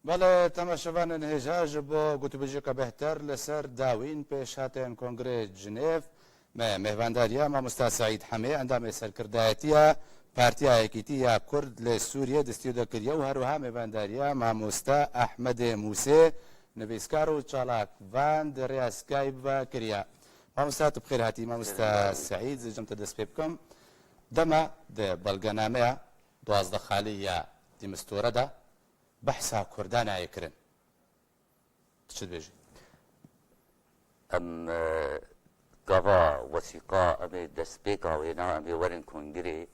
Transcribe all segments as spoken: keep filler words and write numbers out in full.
Belê, temaşevanên hêja, ji bo gotûbêjiyeke bêhtir li ser dawîn pêşhatên Kongrê Cinêv, me mêvandariya mamosta Seîd Hemê, endamê serkirdayetiya Partiya Yekîtî ya Kurd li Sûriyê di stûdyo kiriye û her wiha mêvandariya mamosta Ehmedê Mûsê, nivîskar û çalak van di rêya Skype ve kiriye. Mamosta, tu bi xêr hatî. Mamosta Seîd, ez ê cem te dest pê bikim. Dema di belgenameya duwazdeh xalî ya Dîmistore de behsa Kurdan nayê kirin. Tu çi dibêjî? Em, e, gava wesîqa, em ê destpêka wêna, em ê werin kongirê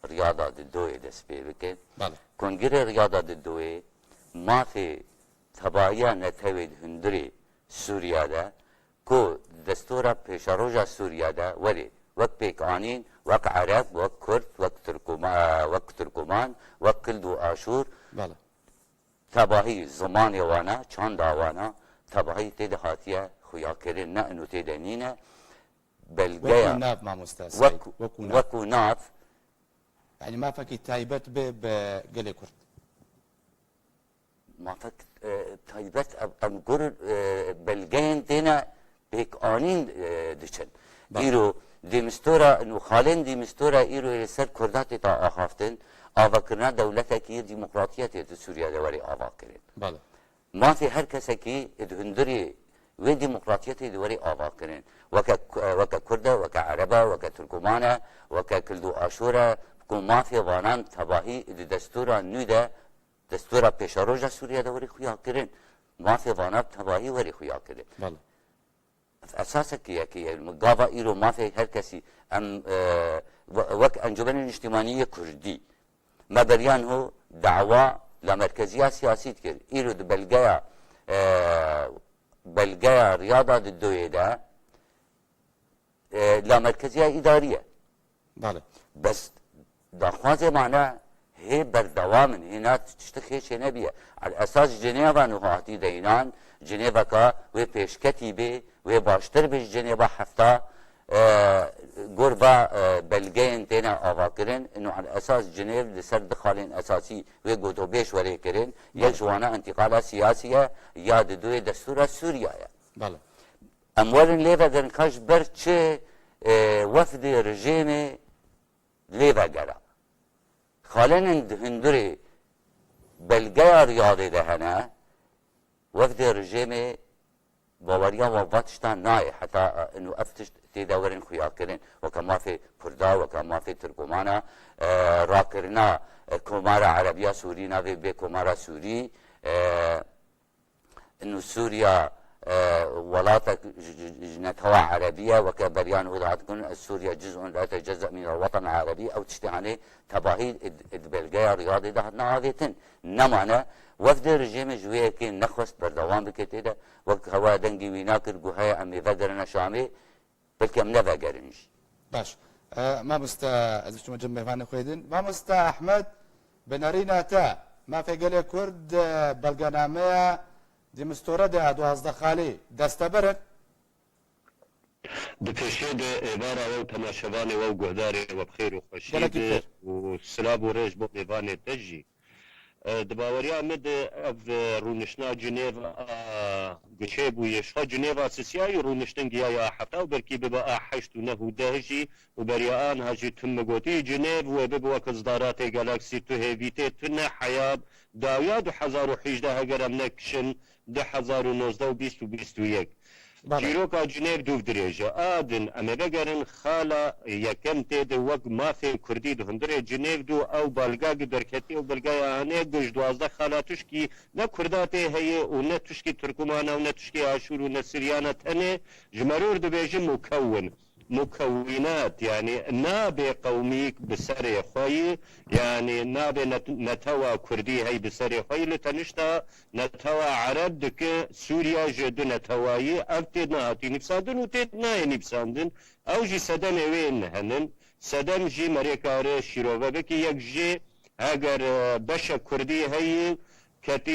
Riyada di doyê dest pê bikin. Bale. Kongirê Riyada di doyê mafê tebahiya netewê di hundirê Sûriya de, ku di destûra pêşeroja Sûriya de werê wek pêkanîn, wek Ereb, wek Kurd, wek Tirkoma-, wek Tirkoman, wek Kild û Aşûr, Bale. tebahî zimanê wana, çanda wana, tebahî tê de hatiye xuyakirin, ne ino tê de nîne. Belgeya Wekî nav, mamosta Seîd, wek-, wekî nav. wekî nav. Yanî mafekî taybet be bi gelê Kurd. Mafek, e, taybet, em, em gur, e, belgeyên têne pêkanîn, e, diçin. Bale. Îro Dêmistora, nû xalên Dêmistora îro li ser Kurda tê ta axaftin, avakirina dewletekî yê demokratiyetê di Sûriye de werê avakirin. Bale. Mafê her kesekî di hundirê wê demokratiyetê di werê avakirin. Weke, weke Kurd e, weke Ereb e, weke Tirkoman e, weke Kild û Aşûr e, ku mafê vanan tebahî di destûra nû de, destûra pêşeroja Sûriye de werê xuya kirin. Mafê vana tebahî werê xuya kirin. Bale. Esasekî yekê ye. Gava îro mafê her kesî em, e, we-, wek Encûmenê Niştimanî yê Kurdî me beriyan ho dawa la merkeziya siyasî dikir. Îro di belgeya, e, belgeya Riyada di doyê de, e, la merkeziya îdarî ye. Bale. Bes daxwazê mane hê berdewam in, hê na tiştik hê çênebiye. El esas Ceneva niha hatî deynan, Ceneveka wê pêşketî bê, wê baştir bê ji Ceneva hefta, e, gor va, e, belgeyên têne avakirin. Ino el esas Cenev li ser di xalên esasî wê gotobêj werê kirin. Yek Bale. ji wana întîqala siyasî ye, ya di doyê destûra Sûriya ye. Bale. Em werin lê vegerin ka ji ber çi, e, wefdê rejêmê lê vegera. Xalên di hundirê belgeya Riyadê de hene, wefdê rejêmê baweriya wan va tiştan nayê. Heta, e, ino ev tişt tê de werin xuyakirin. Weke mafê Kurda, weke mafê Tirkomana, e, rakirina, e, Komara Erebiya Sûrî navê bê Komara Sûrî, e, Ino Sûriya, e, welatek ji, ji, ji netewa erebî ye, weke beriyan û dihat kun, Sûriya ciz'un la yetecezze min el-watan el-erebî, ew tiştê hanê tebahî id, id belgeya Riyadê de hatine avêtin. Nemane, wefdê rejêmê ji wê yekê nexwest berdewam bike tê de, wek hewa dengê wî nakir, got, heye em ê vegerine Şamê, belkî em nevegerin jî. Baş. E, mamosta, ez biçûme cem mêvanê xwe din. Mamosta Ehmed, bi nerîna te, mafê gelê Kurd, e, belgenameya Dîmistore de duwazdeh xalî desteber in? Di pêşiyê de êvara we û temaşevanê we û guhdarê we bi xêr û xweşî Gelekî bi xêr. û silav û rêz bo mêvanê te jî. E, di baweriya min de ev, e, rûniştina Cinêv a guçê bûye. Ji xwe Cinêv a sisiyayî rûniştin giya ya hefta û belkî bibe a heşt û neh û deh jî û beriya aniha jî tim min gotî Cinêv wê bibe wek zdaratê galaksî, tu hêvî tê tune heya dawiya du hezar û hejdeh heger em nekişin du hezar û nozdeh û bîst û bîst û yek. Belê. Çîroka Cinêv dûv dirêj e. A din, em ê vegerin xala yekem tê de wek mafên Kurdî di hundirê Cinêv dû ew balga gi derketî ew belgeya hanê gi ji duwazdeh xala tişkî ne Kurda tê heye û ne tişkî Tirkumana û ne tişkî Aşûr û ne Siryana tenê ji merûr dibêjin mukewwin. Mukewwînat, yanî nabê qewmîk bi serê xwe yî, yanî nabê net-, netewa Kurdî hey bi serê xwe yî li tenişta netewa Ereb dike Sûriya ji du netewayî, ev tê nehatî nivîsandin û tê nayê nivîsandin. Ew jî sedemê wê in henin. Sedem jî merê kare şîrove bike, yek jê heger, e, beşek Kurdî heyî, ketî,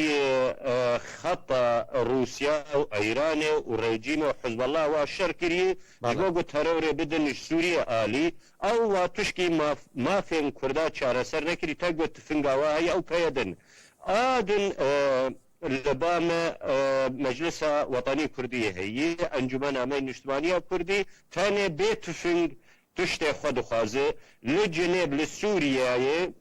e, xeta Rûsya û Îranê û rejîmê û Hizbullah wa şer kirî, ji Bale. bo ku terorê bidin ji Sûriyê alî, ew wa tişkî maf-, mafên Kurda çareser nekirî, te got tifinga wa heye ew peye din. A din, e, Li ba me, e, Meclisa Wetanî Kurdî heye, Encûmena me Niştimaniya Kurdî, tenê bê tifing tiştê xwe dixwaze. Li Cinêv, li Sûriyeyê,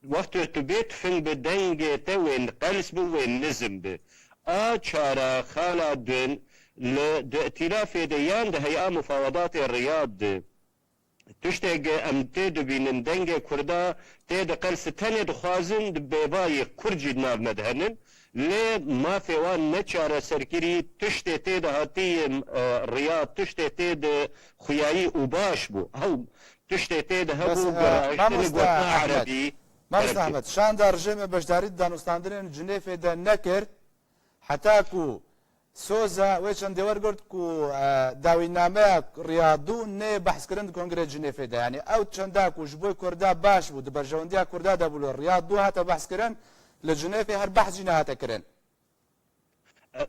wextê tu bê tifing bi, dengê te wê qels bi, wê nizm bi. A çara xala din li, di îtîlafê de yan di heya mufawedatê Riyad de, tiştê ge em tê dibînin, dengê Kurda tê diqelsi, tenê dixwazin di bêbayê Kurd jî di nav me de henin. Lê mafê wan ne çareserkirî, tiştê tê de hatî, e, riya, tiştê tê de xuyayî û baş bû. Ew tiştê tê de Bes, hebû, e, girayiştinê mamoste gotina Ehmed, erebî mamoste derket. Ehmed, şanda rejêmê beşdarî di danûstandinên Cinêfê de nekir, heta ku soza wê çendê wergirt ku, e, dawînameya Riyad du nê behskirin di Kongrê Cinêfê de. Yanî ew çenda ku ji bo Kurda baş bû, di berjewendiya Kurda de bû, li Riyad du hate behskirin, li Cinêfê her behs jî nehate kirin.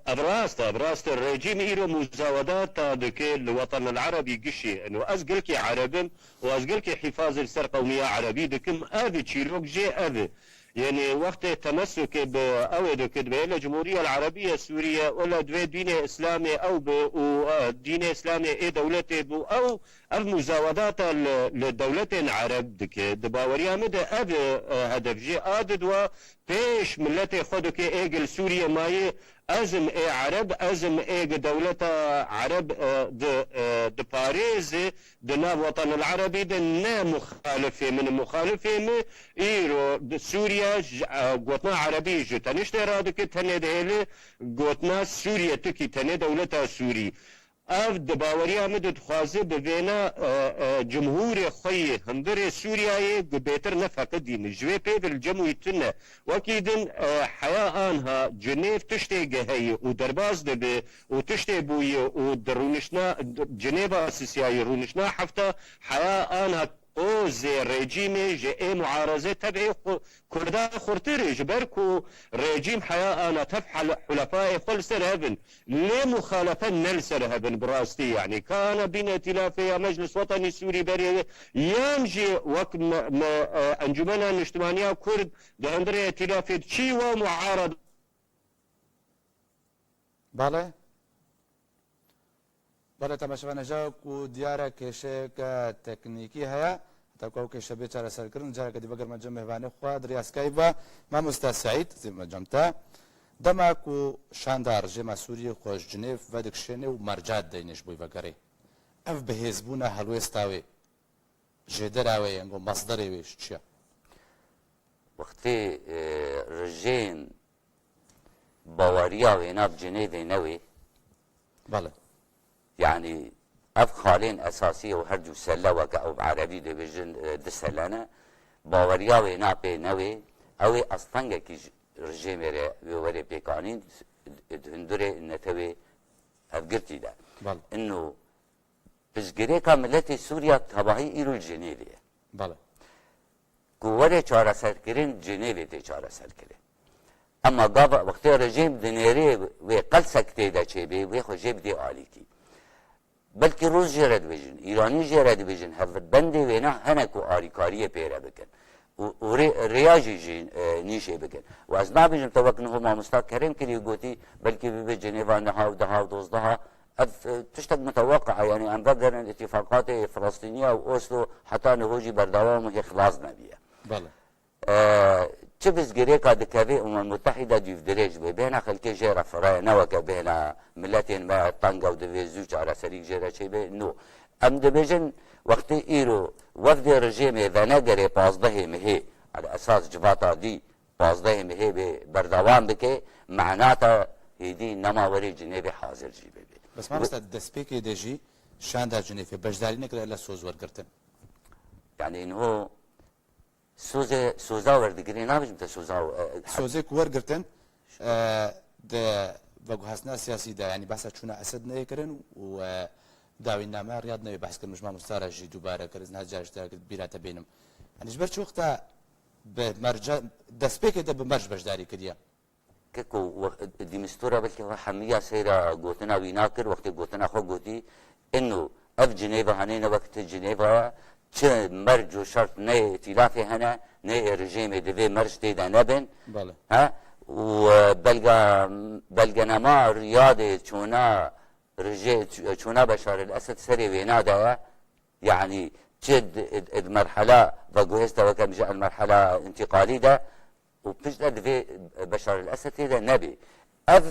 Ev rast e, ev rast e. Rejîm îro muzawedata dike li Wetanil Erebî gişî. Eno ez gilkî Ereb im û ez gilkî hîfazê li ser qewmiya Erebî dikim. Ev çîrok jê ev e. Yanî wextê temesukê bi ew ê dike, dibe le Cumhuriye Erebiye Sûriye, wele divê dînê Îslamê ew bi û, e, dînê Îslamê ê dewletê bû. Ew, ev muzawedata li, li dewletên Ereb dike. Di baweriya min de ev, e, hedef jê a didwa pêş miletê xwe dike ê gil Sûriye mayî, ez im ê Ereb, ez im ê gi dewleta Ereb, e, di, e, diparêzi, di nav Wetanil Erebî de ne muxalifê min, muxalifê min îro di Sûriye ji, e, gotina Erebî ji teniştê radike, tenê dihêli gotina Sûriye tikî, tenê dewleta Sûrî. Ev di baweriya min de dixwaze bi vêna, e, e, cumhûrê xwe yê hundirê Sûriyeyê gu bêtir nefeqidîne. Ji vê pê ve li cem wî tune. Wekî din, e, heya anha Cinêv tiştê ge heye û derbas dibe û tiştê bûye û di rûniştna, Cinêva Sisiyayî rûniştna hefta heya anha qozê rejîmê ji ê muareze tev ê xu-, Kurda xurtir e, ji ber ku rejîm heya ana tev hel-, hulefayê xwe li ser hev in. Lê muxalefe ne li ser hev in, bi rastî, yanî ka ana bîne îtîlafê ya Meclis Wetanî Sûrî berê, yan jî wek me, me, e, Encûmena Niştimaniya Kurd di hundirê îtîlafê de çî wa muarada. Bale. Bale, temaşevan, heja ku diyar e kêşeyeke teknîkî heye, heta ku ew kêşe bê çareserkirin, careke dî vegerime cem mêvanê xwe di riya Skype ve, Mamoste Seîd, zî me cem te. Dema ku şanda rejêma Sûriyê xwe ji Cinêv vedikişêne û merca dideyne ji bo vegerê, ev bihêzbûna helwêsta wê, jêdera wê, yanî masderê wê ji çi ye? Wextê, e, rejên baweriya wêna bi Cinêvê ne wê. Bele. Yanî ev xalên esasî û her du selle, weke ew bi erebî dibêjin, e, du selle ne. Baweriya wêna pê ne wê. Ew ê astengekî ji rejêmê re wê were pêkanîn, di hundirê netewê hevgirtî de. Bele. Ino Piştgirêka miletê Sûriya tevahî îro li Cinêvê ye. Bele. Ku were çareserkirin, Cinêvê tê çareserkirin. Ema gava wextê rejîm dinêrê wê qelsek tê de çêbê, wê xwe jê bidê alîkî. Belkî Rûs jê re dibêjin, Îranî jê re dibêjin, hevbendê wêna hene ku alîkariyê pê re bikin. û, û rê-, rêya jî jî, e, nîşê bikin. Û ez nabêjim te wek niho mamosta Kerem kirî û gotî, belkî bibe Cinêva neha û deha û dozdeha. Ev, e, tiştek mutewaqi e, yanî em vegerin îtîfaqatê Filistîniya û Oslo heta niho jî berdewam û hê xilas nebiye. Bele. E, çi bizgirêka dikeve Umem Mutehîde dûvdirêj be, bêhna xelkê jê re fireye, ne weke bêhna miletên me teng e û divê zû çareserîk jê re çêbe. No. Em dibêjin, wextê îro wefdê rejêmê venegerê pazdehê mehê, el esas civata dî pazdehê mehê bê berdewam bike, mena te hêdî nema werê Cinêvê hazir jî bibe. Bes mamoste, destpêkê de jî şanda Cinêvê beşdarî nekiriye, elle soz wergirtin. Yanî niho Soze, soza werdigirê, nabêjim te soza, e, e, Sozê ku wergirtin, e, di veguhastina siyasî de, yanî behsa çûna Esed neyê kirin û, e, dawînnameya Riyad neyê behs kirin, ji mamosta re jî dubare kir, ez niha car ji te re bîra te bênim. Yanî ji ber çi wexta bi merca, destpêkê de bi merc beşdarî kiriye? Keko, we-, dîmistûra belkî we hemiya seyra gotina wî nakir, wextê gotina xwe gotî, ino ev Cinêva hene ne wek ti Cinêva ye, çi merc û şert neyê îtîlafê hene, neyê rejêmê divê merc tê de nebin. Bele. Ha? û, e, belga-, belgenama riyadê çûna rije-, çûna Beşar el Esed serê wêna de ye. Yanî çi di, di merhela veguhêz de weke em ji el merhela întîqalî de û pişt de divê Beşar el Esedê de nebê. Ev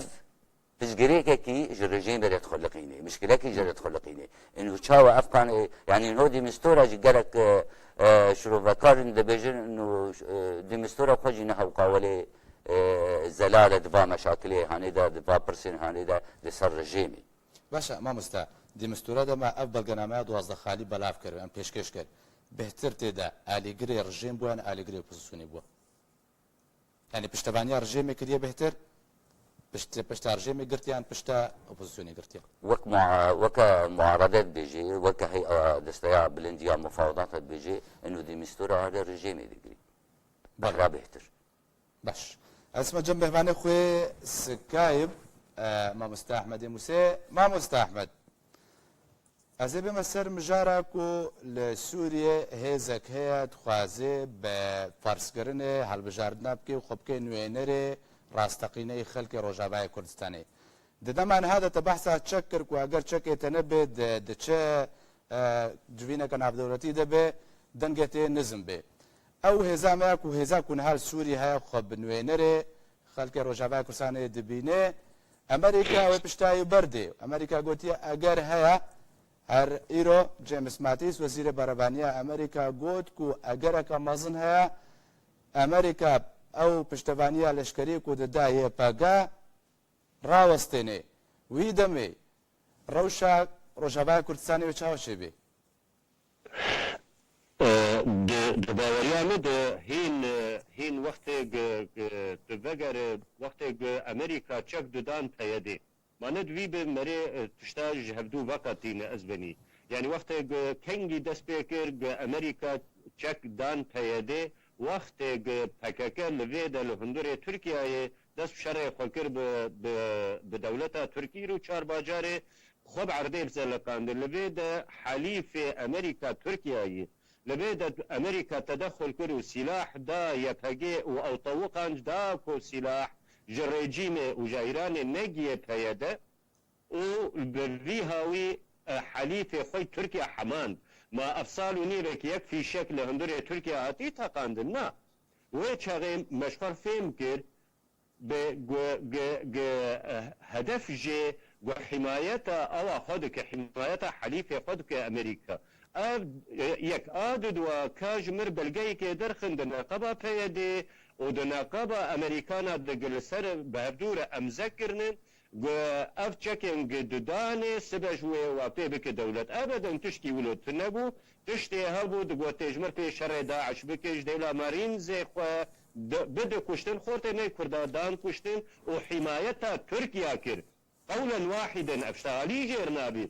piştgirêkekî ji rejîmê re dixuliqînê, mişkilekî jê re dixuliqînê. Û çawa ev kan, e, yanî ho dîmistora jî gelek, e, e, şirovekar in dibêjin û, e, dîmistora xwe jî ne hewqawelê, e, zelal e di va meşakilê hanê de, di va pirsên hanê de li ser rejîmê. Baş e, mamoste, dîmistura de me ev belgenameya duwazdeh xalî belav kir, em pêşkêş kir. Bêhtir tê de alîgirê rejîm bû yan alîgirê opozisyonê bû? Yanî piştevaniya rejîmê kiriye bêhtir? Pişt-, pişta rejîmê girtiye yan pişta opozisyonê girtiye? Wek mua-, weke muarede dibêjê, weke hey'a desteya bilind ya mufawedat dibêjê, ino dîmistura herde rejîmê digirî. Belê. Behra bêhtir. Baş. Ez çime cem mêvanê xwe Skype, e, mamoste Ehmedê Mûsê. Mamoste Ehmed, ez ê bême ser mijara ku li Sûriyê hêzek heye dixwaze bi ferzkirinê hilbijardina bike û xwe bike nûênerê rasteqîneyê xelkê Rojavayê Kurdistanê. Di dema niha de te behsa çek kir ku eger çekê te nebe di, di çi, e, civîneke navdewletî de be, dengê te nizm be. Ew hêza me ya ku hêza ku niha li Sûriyê heye xwe bi nûênerê xelkê Rojavayê Kurdistanê dibîne. Amerîka wê piştayî berdê. Amerîka gotiye eger heye, her îro James Mattis, wezîrê berevaniya Amerîka got ku egereke mezin heye, Amerîka ew piştevaniya leşkerî ku dida Y P G, rawestêne. Wî demê rewşa Rojavaya Kurdistanê wê çawa çêbê? E, di, di baweriya min de hîn, e, hîn wextê g-, g-, tu vegere, wextê g-, Amerîka çek didan P Y D. Ma ne di vî bi merê, e, tişta ji hevdû veqetîne ez benî. Yanî wextê g-, kengî dest pê kir, g-, Amerîka çek dan P Y D, wextê g-, P K K li vê de li hundurê Tirkiyeyê dest bi şerê xwe kir bi, bi, bi dewleta Tirkî û çar bajarê xwe bi erdê bizeliqandin. Li vê de helîfê Amerîka Tirkiyeyê, li vê de Amerîka tedexul kir û sîlah da Y P G û ew tewiqanc da ku sîlah ji rejîmê û ji Îranê negiye P Y D û bi vî hawî, e, helîfê xwe Tirkiye hemand. Ma ev sal û nîvek yek fîşek li hundurê Tirkiye hatî teqandin? Na. Wê çaxê me ji xwe fêm kir, bi gu-, gi-, gi-, eh, hedef jê gu himayeta awa xwe dike, himayeta helîfê xwe dike Amerîka. Ev, eh, yek. A didwa ka ji mir belgeyekê derxin di neqeba P Y D û di neqeba Amerîkana digil ser bi hevdû re emze kirinin, gu ev çekên gi didanê sibe ji wê wa pê bike dewlet. Ebeden tiştî wilo tune bû. Tiştê hebû, digotê ji mir pê şerê DAIŞ bike, ji dêla marînzê xwe di-, bide kuştin, xortê me Kurda dan kuştin û himayeta Tirkiya kir. Qewlen wahiden ev ji te alî jêr nabî.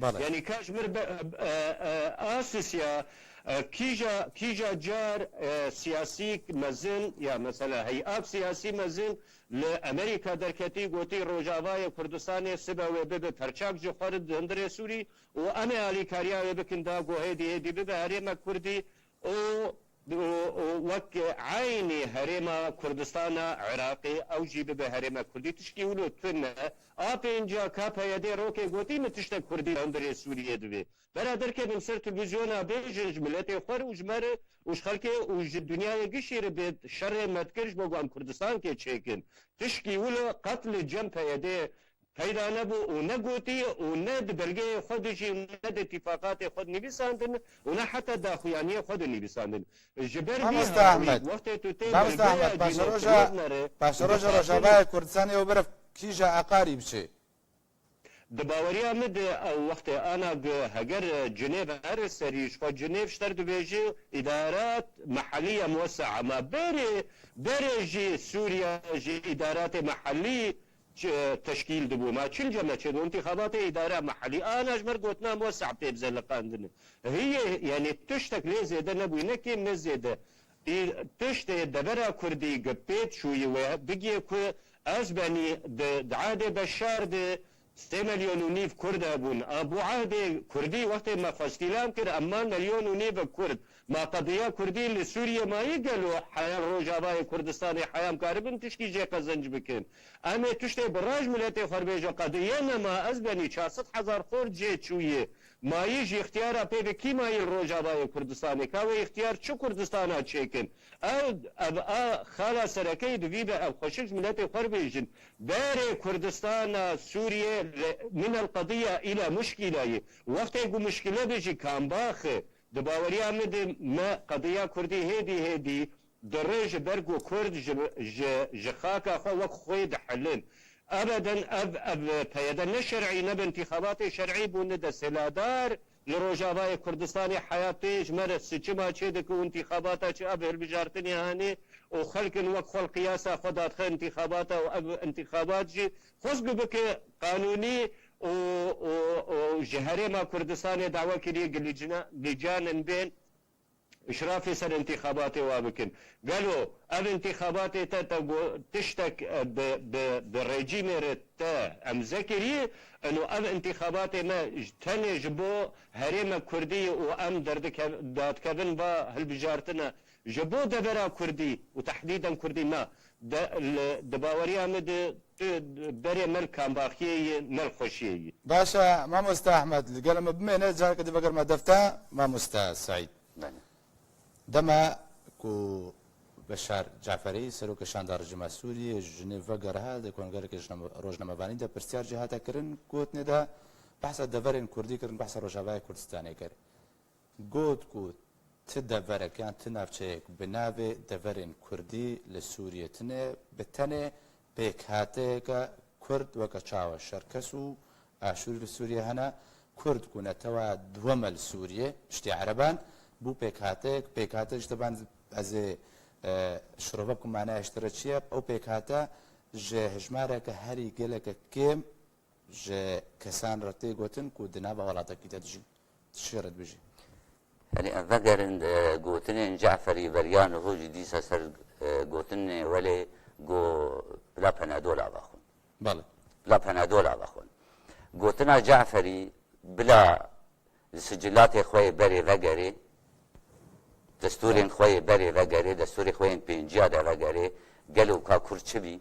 Belê. Yanî ka ji mir be, e, e, asisya, e, kîja, kîja car, e, siyasî mezin ya mesela heyat siyasî mezin li Amerîka derketî gotî Rojavayê Kurdistanê sibe wê bibe perçak ji xwe re di hundirê Sûrî û em ê alîkariya wê bikin da ku hêdî hêdî bibe herême Kurdî û, û, û wek eynî herêma Kurdistana Iraqê ew jî bibe herême Kurdî. Tişkî wilo tune. A pênca ka P Y D rokê gotî min tiştek Kurdî hundirê Sûriyê divê. Bera derkevin ser televîzyona bêjin ji miletê xwe re û ji me re û ji xelkê û ji dinyayê gişî re bê şerê me dikir ji bo ku em Kurdistankê çêkin. Tişkî wilo qet li cem P Y D peyda nebû û ne gotî û ne di belgeyê xwe de jî û ne di îtîfaqatê xwe de nivîsandin û ne heta daxuyaniyê xwe de nivîsandin. Ji ber vî Mamoste hawî Ahmed, wextê tu tê Mamoste belgeya Ahmed, paşeroja, cînokî wê nere, paşeroja di Rojavayê Kurdistanê û biref kîja Eqarî biçê? Di baweriya min de ew wextê ana gi heger Cinêv here serî ji xwe Cinêv ji te re dibêje îdarat meheliya muwesea, ma berê, berê jî Sûriya jî îdaratê mehelî ç-, teşkîl dibû. Ma çil cem me çêdibû? Întîxabatê îdara mehelî ana ji ber gotina muwesea pê bizeliqandin. Hiyê, yanî tiştek lê zêde nebûye, ne kêm ne zêde. Î, tiştê devera Kurdî gi pê çûyî wê bigiyê ku ez benî di, di ehdê Beşar de sê milyon û nîv Kurd hebûn. A bo ehdê Kurdî wextê me xwe îstîlam kir, em man milyon û nîv Kurd. Ma qediya Kurdî li Sûriyê mayî gelo heya li Rojavayê Kurdistanê heya em karibin tişkî jê qezenc bikin? Em ê tiştê bi raj miletê xwe bêje qediye nema ez benî çar sed hezar xort jê çûyê. Mayî ji îxtiyara pê bi kî mayî li Rojavayê Kurdistanê? Ka wê îxtiyar çi Kurdistana çêkin? Ev, ev a xala serekeyê di vî de ev xweşik ji miletê xwe bêjin. Berê Kurdistana Sûriyê li, min el qediya îla muşkîla yê. Wextê ku muşkîle be jî kambaxe. Di baweriya min de me qediya Kurdî hêdî hêdî dirê ji ber ku Kurd ji, ji, ji xaka xwe wek xwê dihilin. Ebeden ev, ev peyede ne şer'î ne bi întîxabatê şer'î bû ne desthilatdar li Rojavayê Kurdistanê heyatê ji me re siçima çê dike û întîxabata çi ev hilbijartinê hanê û xelkin wek xwe li qiyasa xwe dadxe întîxabata û ev întîxabat jî xwest ku bike qanûnî û, û, û ji herêma Kurdistanê dawa kiriye ku lîcna-, lîcanin bên îşrafê ser întîxabatê wa bikin. Gelo ev întîxabatê te, te got, tiştek, e, bi, bi, bi rejîmê re te emze kiriye, eno ev întîxabatê me ji, tenê ji bo herême Kurdî û em derdikev-, dadikevin va hilbijartine ji bo devera Kurdî û tehdîden Kurdî me de, li, di baweriya min de tu berê me li kambaxiyê yî, ne li xweşiyê yî. Baş e, mamoste Ehmed, li gel me bimêne, careke dî vegerme defta, mamoste Seîd. Belê. Dema ku Beşar Caferî, serokê şanda rejîma Sûriyê, ji Jinêv vegeriha, di kongerekê jiname-, rojnamevanî de pirsyar jê hate kirin, gotinê de behsa deverên Kurdî kirin, behsa Rojavayê Kurdistanê kir. Got ku ti deverek yan ti navçeyek bi navê deverên Kurdî li Sûriyê tine, bi tenê pêkhateyeke Kurd weke çawa Şerkes û Aşûrî li Sûriyê hene. Kurd ku netewa duwem e li Sûriyê, piştî Ereban, bû pêkhateyek, pêkhateyek ji te ban ez ê, e, şirove bikim manaya ji te re çi ye. Ew pêkhate ji hejmareke herî geleke kêm ji kesan re tê gotin ku di nava welatekî de dijîn. Tişê re dibêjî. Yanî em vegerin, e, gotinên Caferî beriya niho jî dîsa ser, e, gotinê welê got bila Penadol ava xwin. Belê. Bila Penadol ava xwin. Gotina Caferî bila li sicilatê xwe yê berê vegerê, destûrên xwe yê berê vegerê, destûrê xwe yên pênciya de vegerê, gelo ka Kurd çi bî?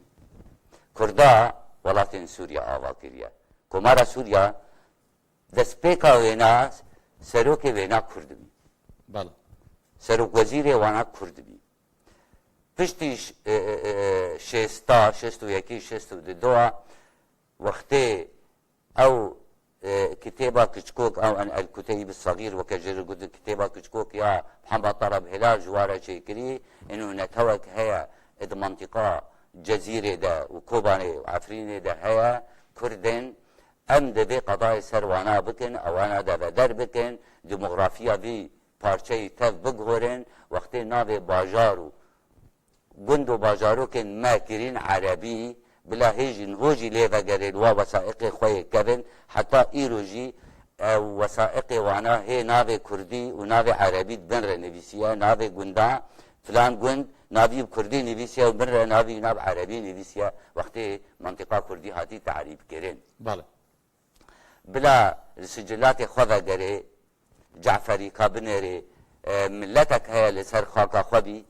Kurda welatên Sûriye ava kiriye. Komara Sûriye destpêka wêna, serokê wêna Kurd bî. Belê. Serokwezîrê wana Kurd bî. Piştî ş-, e, e, e, şêsta, şêst û yekî, şêst û du wextê ew, e, kitêba kiçkok, ew en El Kuteyb Sagîr weke jê re gotin, kitêba kiçkok ya Muhammed Tarab Hilal ji wa re çêkirî, ino netewek heye, di mantîqa Cezîrê de û Kobanê û Efrînê de heye, Kurdên, em divê qadayê ser wana bikin, ewana deveder bikin, demografiya vî parçeyî tev biguhorin, wextê navê bajar û gund û bajarokên me kirîn erebî, bila hê jî niho jî lê vegerê li wa wesaiqê xwe yê kevin, heta îro jî ew wesaiqê wana hê navê kurdî û navê erebî di bin re nivîsiye, navê gunda, filan gund, navî bi kurdî nivîsiye û bin re navî wîna bi erebî nivîsiye, wextê mentiqa kurdî hatî tarîfkirin. Belê. Bila li sicilatê xwe vegerê, Caferî ka binêrê, e, miletek heye li ser xaka xwe bî,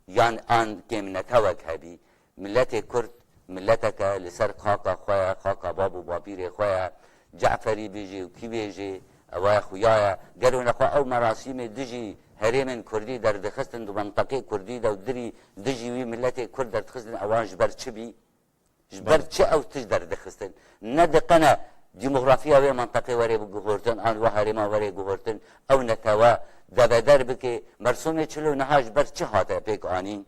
yan an kêm netewek hebî. Miletê Kurd miletek e li ser xaka xwe ye, xaka bab û bapîrê xwe ye. Caferî bêjê û kî bêjê, ew e xuya ye. Gelo nexwe ew merasîmê dijî herêmên Kurdî derdixistin, di menteqê Kurdî de û dirî dijî wî miletê Kurd derdixistin, ewan ji ber çi bî? Ji ber çi ew tişt derdixistin? Ne diqene demografiya wê menteqê were guhortin, an wa herêma were guhortin, ew netewe deveder bike, mersûmê çil û neha ji ber çi hate pêk anîn?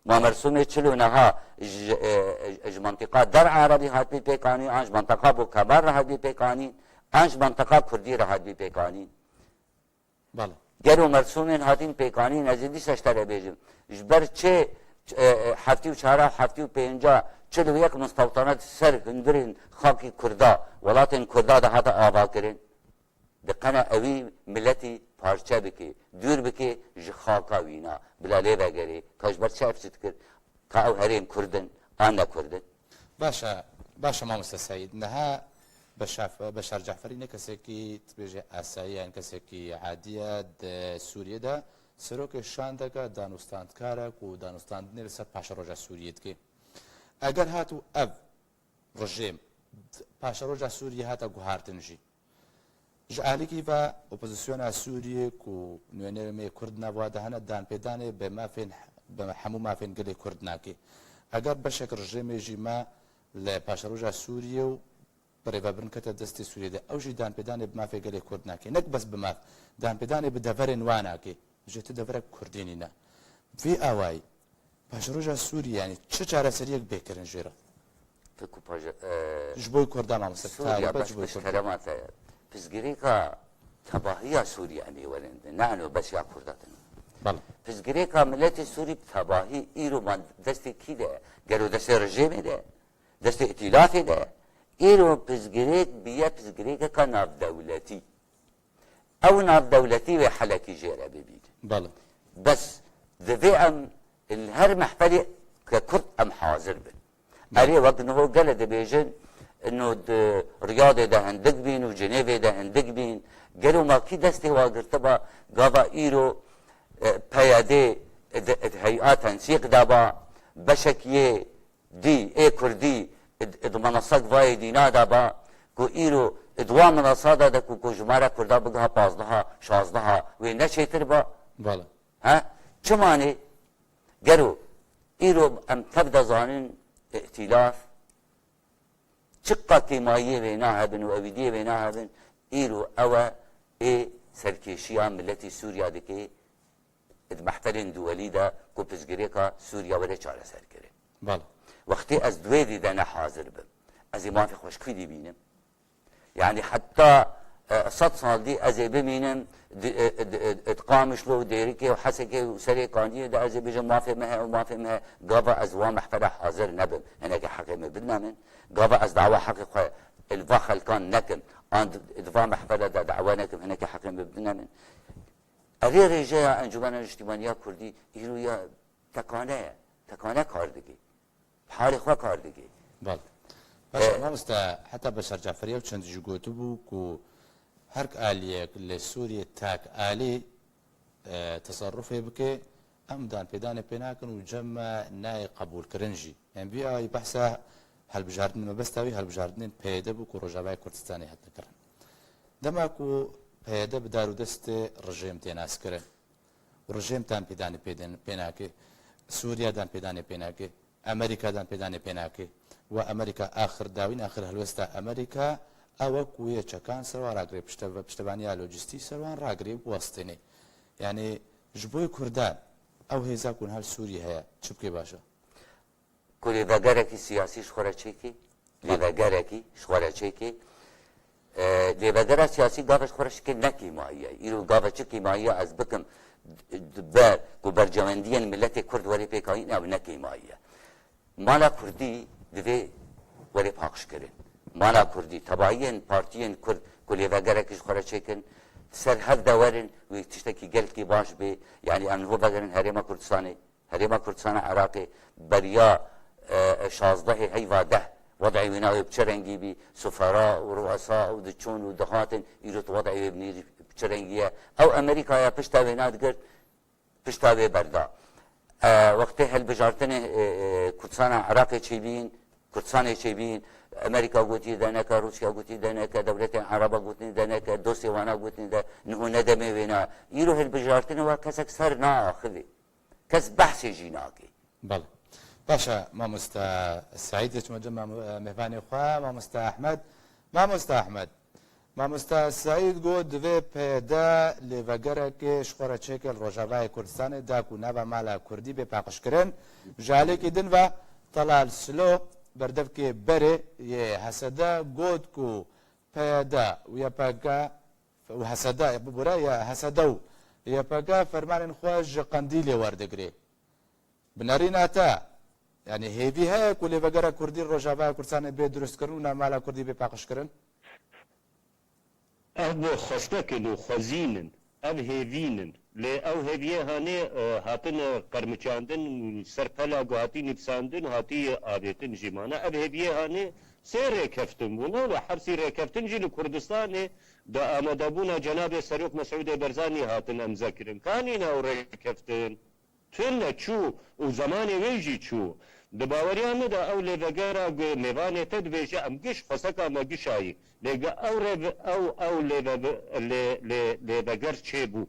Ma mersûmê çil û neha ji, e, ji menteqa der erebî hatibî pêk anîn, an ji menteqa bo kemal re hatibî pêk anîn, an ji menteqa kurdî re hatibî pêk anîn? Belê. Gelo mersûmên hatin pêkanîn, ez ê dîsa ji te re bêjim. Ji ber çi, e, e, heftî û çara, heftî û pênca, çil û yek mistewtana di ser hundirên xakî Kurda, welatên Kurda de hate avakirin? Diqene ewî miletî parçe bike, dûr bike ji xaka wîna, bila lê vegerê, ka ji ber çi ev çi dikir, ka ew herêm Kurd in, an ne Kurd in? Baş e, baş e mamoste Seîd. Niha Beşaf-, Beşar Caferî ne kesekî, tu bêje, asayî ye, ne kesekî adî ye di Sûriyê de. Serokê şandeke danûstandkar e ku danûstandinê li ser paşeroja Sûriyê dike. Eger hat û ev rejîm paşeroja Sûriyê hate guhartin jî, ji alîkî ve opozisyona Sûriyê ku nûnerê me Kurd nav wa de hene, danpêdanê bi mafên, bi hemû mafên gelê Kurd nake. Eger beşek rejîmê jî me li paşeroja Sûriyê û birêvebirin kete destê Sûriyê de, ew jî danpêdanê bi mafê gelê Kurd nake. Nek bes bi maf, danpêdanê bi deverên wan nake. Ji tu deverek Kurdî nîne. Vî awayî, paşeroja Sûriyê, yanî çi çareseriyek bê kirin jê re? Ti ku paje-, e, Ji bo Kurda, mamoste, Sûriya taybet baş ji bo Kurda. Pişkerema te ye. Pirsgirêka tebahiya Sûriye em ê werin din. Ne eno bes ya Kurda din. Bale. Pirsgirêka miletê Sûrî bi tebahî îro man destê kî de ye? Gelo destê rejêmê de ye? Destê îtîlafê de ye? Îro pirsgirêk biye pirsgirêkeka navdewletî. Ew navdewletî wê helekî jê re bibîne. Bale. Bes divê em li her mehfelê ke Kurd em hazir bin. Bale. Erê wek niho gele dibêjin, ino di Riyadê de hindik bîn û Cinêvê de hindik bîn. Gelo ma kî destê wa girtiba, gava îro, e, P Y D di, di heya tensîq de ba, beşek yê dî, ê Kurdî, id, id menasek vayê dîna de ba, ku îro id wa menasa de de ku, ku ji me re Kurda bigiha pazdeha, şazdeha, wê ne çêtir ba? Bale. He? Çima nê? Gero îro em tev de zanin îtîlaf, çiqa kêmayiyê wê nahebin û ewîdiyê wê nahebin, îro ew e ê serkêşiya miletî Sûriya dike, di mehfelên duwelî de ku pirsgirêka Sûriya were çareserkirin. Bale. Wextê ez di wê dî de ne hazir bim, ez ê mafê xwe ji kî dî bînim? Yanî heta, e, sed sal dî ez ê bimînim di, e, di, e, di Qamişlo û Dêrikê û Hesekê û Serêkaniyê de ez ê bêjim mafê me heye û mafê me heye. Gava ez wa mehfele hazir nebim, hinekê heqê min bidine min. Gava ez dawa heqê xwe li va xelkan nekim, an di, di va mehfele de dawa nekim, hinekê heqê min bidine min. Evê rêjeya Encûmena Niştimaniya Kurdî îro ya tekane ye. Tekane kar dike. Halê xwe kar dike. Bal. Baş, e, mamoste, heta Beşar Caferî ew çend jî gotibû ku her aliyek li Sûriyê tak alî, e, teserrufê bike, em danpêdanê pê nakin û cem me nayê qebûlkirin jî. Em vî awayî behsa helbijartinê mebesta wî helbijartinên P Y D bû ku Rojavayê Kurdistanê hatine kirin. Dema ku P Y D bi dar û destê rejîm tê naskirin û rejîm danpêdanê pê din-, pê nake, Sûriya danpêdanê pê nake, Amerîka danpêdanê pê nake. Wa Amerîka axir dawîn, axir helwesta Amerîka ew e ku yê çekan ser wan ragirê, pişte-, piştevaniya lojîstî ser wan ragirê, biwestênê. Yanî ji bo Kurdan ew hêza ku niha li Sûriyê heye, çi bike baş e? Ku lêvegerekî siyasî ji xwe re çêkê, lêvegerekî ji xwe re çêkê. E, lêvegera siyasî gava ji xwe re şikê ne kêmayî ye. Îro gava çi kêmayî ye ez bikim, d-, d-, ber, ku berjewendiyên miletê Kurd were pêkayîn, ew ne kêmayî ye. Mala Kurdî divê were paqijkirin. Mala Kurdî, tebayiyên partiyên Kurd ku lêvegerekî ji xwe re çêkin, ser hev de werin, wê tiştekî gelkî baş bê. Yanî em niho vegerin Herêma Kurdistanê. Herêma Kurdistana Iraqê beriya, e, e, şazdehê heyva deh, wed'ê wêna wê bi çi rengî bî, sufera û ruesa û diçûn û dihatin, îro tu wed'ê wê binêrî bi çi rengî ye? Ew Amerîkaya pişta wêna digirt, pişta wê berda. E, wextê hilbijartinê, e, e, Kurdistana Iraqê çêbîn, Kurdistanê çêbîn, Amerîka gotî de neke, Rûsya gotî de neke, dewletên Ereba gotî de neke, dostê wana gotî de, niho ne demê wêna. Îro hilbijartinê wa kesek ser naaxivê. Kes behsê jî nake. Bele. Baş e, mamoste Seîd, dê çime cem mamu-, mêvanê xwe, mamoste Ehmed. Mamoste Ehmed, mamoste Seîd got, divê P Y D lêvegerekê ji xwe re çêke li Rojavayê Kurdistanê, da ku nava mala Kurdî bê paqijkirin. Ji alêkî din ve Telal Silo, berdevkê berê yê H S D, got ku P Y D û Y P G û H S D, bibûre, ya H S D û Y P G fermanên xwe ji Qendîlê werdigirê. Bi nerîna te, yanî hêvî heye ku lêvegera Kurdî Rojavaya Kurdistanê bê dirustkirin û navmala Kurdî bê paqijkirin? Ev xwestek in û xwezîn in. Ev hêvîn in. Lê ew hêviyê hanê, e, hatin, e, qermiçandin, ser pela ku hatî nivîsandin, hatî avêtin jî. Mana ev hêviyê hanê, Sê rêkeftin bûn, ew li her sî rêkeftin jî li Kurdistanê di amadebûna Cenabê Serok Mesûdê Berzanî hatin emze kirin. Kanî ne ew rêkeftin? Tune çû û zemanê wê jî çû. Di baweriya min de ew lêvegera gu-, mêvanê te dibêje, em giş xweseka me gişayî. Lê ge-, ew rê-, ew, ew lêve-, lê-, lê-, lêveger çêbû.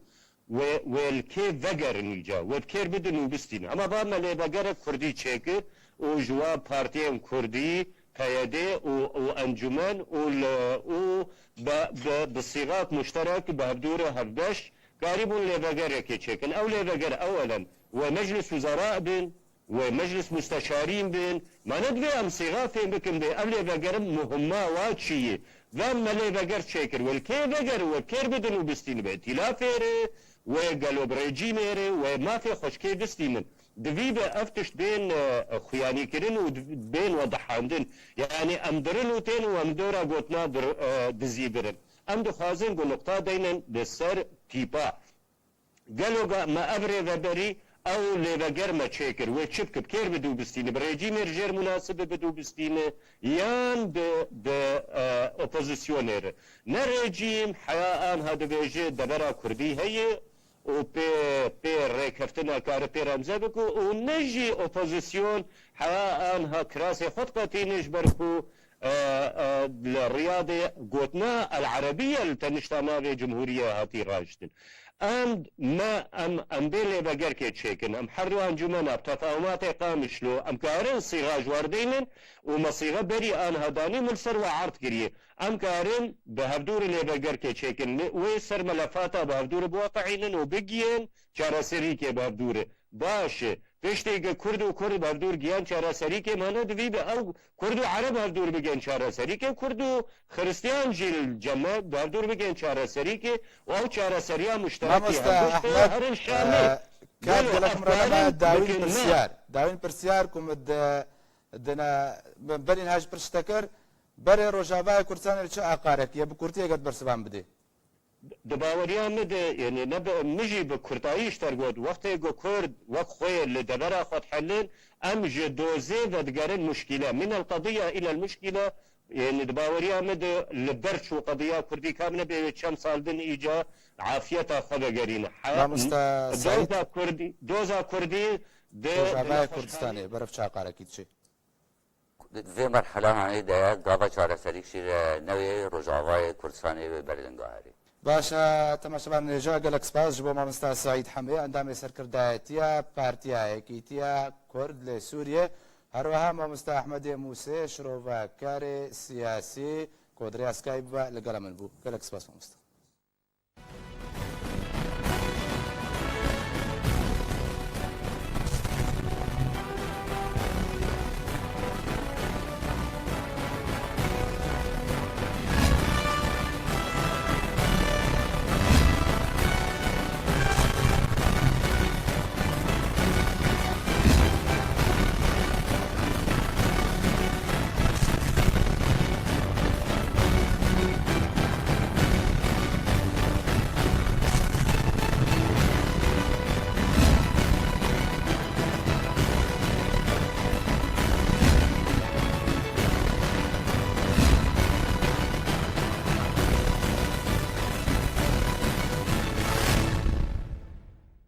Wê, wê li kê vegerin îca, wê bi kêr bidin û bistînin. Hema va me lêvegerek kurdî çêkir û ji wa partiyên kurdî, P Y D û, û encûmen û li, û bi, bi, bi sîxak muşterek bi hevdû re hevbeş karîbûn lêvegerekê çêkin. Ew lêveger ewelen wê meclis wezera bin, wê meclis musteşarîn bin. Ma ne divê em sîxa fêm bikin bê ev lêvegerin muhimma wa çi ye? Ve me lêveger çêkir. Wê li kê vegerin, wê bi kêr bidin û bistînin bi îtîlafê re, wê gelo bi rejîmê re, wê mafê xweşkê bistînin. Divî be ev tişt bên, e, xuyanîkirin û div-, bên wedihandin. Yanî em dirin û tên û em dora gotina dir-, e, dizî birin. Em dixwazin ku nuqta deynin li ser tîpa. Gelo ga me ev rêveberî ew lêveger me çêkir, wê çi bikip, kêr bidû bistîni, bi rejîmê re jêr munasib bidû bistîni, yan bi, bi, e, opozisyonê re? Ne rejîm heya anha dibêje devera kurdî heye û pê, pê rêkeftina kare pê remze bike û ne jî opozisyon heya anha kirasê xwe diqetîne ji ber ku, e, e, li Riyadê gotina El Erebiye li tenişta navê cumhuriye hatî raştin. Em, me, em, em bê lêvegerkê çêkin. Em her du encûmena bi tefahûmatê Qamişlo, em karin sîxa ji war deynin û me sîxa berî anha danî min li ser we erd kiriye. Em karin bi hevdû re lêvegerkê çêkin. Li, wê ser melefata bi hevdû re biweqeînin û bigiyên çareserîkê bi hevdû re. Baş e. Piştî ke Kurd û Kurd bi hevdûr giyan çareserîkê mane divî be ew Kurd û Ereb hevdûr bigên çareserîkê, Kurd û Xiristiyan jî li cem me bi hevdûr bigên çareserîkê û ew çareserîya muşterekî Mamoste hevbeş be Ehmed, herin Şamê. e, kat Gelo gelek ev min re karin dema dawîn bikin me? Pirsiyar. Dawîn pirsiyar ku min di, dina, min berîn haj pirs te kir, berê Rojavayê Kurdistanê li çi aqarek ye? Bi kurtiyê get bersivan bidê. Di baweriya min de, yanî ne bi, min jî bi kurtayî ji te re got, wextê ku Kurd wek xwe li devera xwe dihelin, em ji dozê vedigerin muşkîle. Min el qediye île el muşkîle, yanî di baweriya min de li ber çû qediya Kurdî, ka min bê wê çend sal din îca afiyeta xwe vegerîne. He, Mamoste Saîd. Doza Kurdî, doza Kurdî di Rojavayê nexweşxanê Kurdistanê, beref çaqarekî diçe. Di vê merhelehanê de gava çareserî şîre newê Rojavayê Kurdistanê wê berlinga herê. Baş e, temaşevan hêja, gelek spas ji bo mamosta Saîd Hemê, endamê serkirdayetiya Partiya Yekîtiya Kurd li Sûriyê, her wiha mamosta Ehmedê Mûsê, şirovekarê siyasî, ku di rêya Skype ve li gela min bû. Gelek spas mamosta.